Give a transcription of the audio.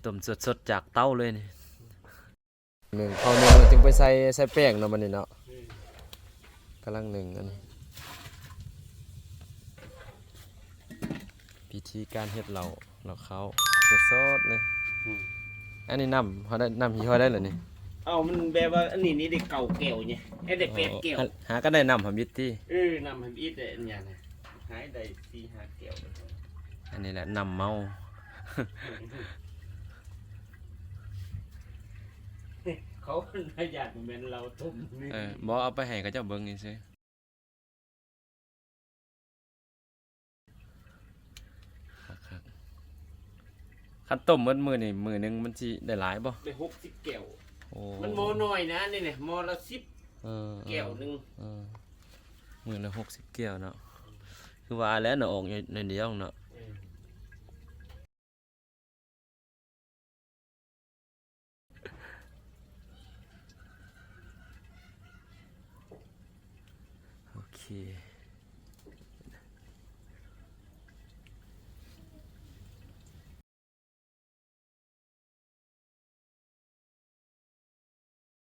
ຕົ້ມສົດໆຈາກເຕົາເລີຍນີ້. ໜຶ້ງເຂົ້າໜຶ້ງແລ້ວຈຶ່ງໄປໃສ່ ໃສ່ແປ້ງເນາະ ບັດນີ້ເນາະ. ອືມ ກຳລັງໜຶ້ງອັນນີ້. ວິທີການເຮັດເຫຼົ້າ ເຫຼົ້າຂາວສົດໆເລີຍ. ອືມ ອັນນີ້ນ້ຳເຮົາໄດ້ ນ້ຳຮີເຮົາໄດ້ແລ້ວນີ້. ເອົາ ມັນແບບວ່າອັນນີ້ນີ້ໄດ້ເກົ້າແກ້ວນີ້ ເຮັດໄດ້ແປດແກ້ວ. ໂອ້ ຫາ ຫາກໍໄດ້ນ້ຳທຳອິດຕິ. ເອີ ນ້ຳທຳອິດໄດ້ອັນຫຍັງນະ ຫາໄດ້ສີ່ຫ້າແກ້ວ. ອັນນີ້ແຫຼະນ້ຳເມົາ. ເຂົານາຍາດບໍ່ແມ່ນເຫຼົ້າຕົ້ມນີ້. ເອີ ບໍ່ ເອົາໄປໃຫ້ເຂົາເຈົ້າເບິ່ງຊື່ໆ. ຄັກໆ ຄັນຕົ້ມໝົດມື້ນີ້ ມື້ໜຶ່ງມັນຊິໄດ້ຫຼາຍບໍ່? ໄດ້ຫົກສິບແກ້ວ. ໂອ້ ມັນໝໍ້ນ້ອຍນະ ອັນນີ້ນະ ໝໍ້ລະສິບ ເອີ ແກ້ວໜຶ່ງ. ເອີ ມື້ລະຫົກສິບແກ້ວເນາະ. ຄືວ່າແຫຼະເນາະ ອອກໜ້ອຍດຽວເນາະ. ເອີ ໂອເຄ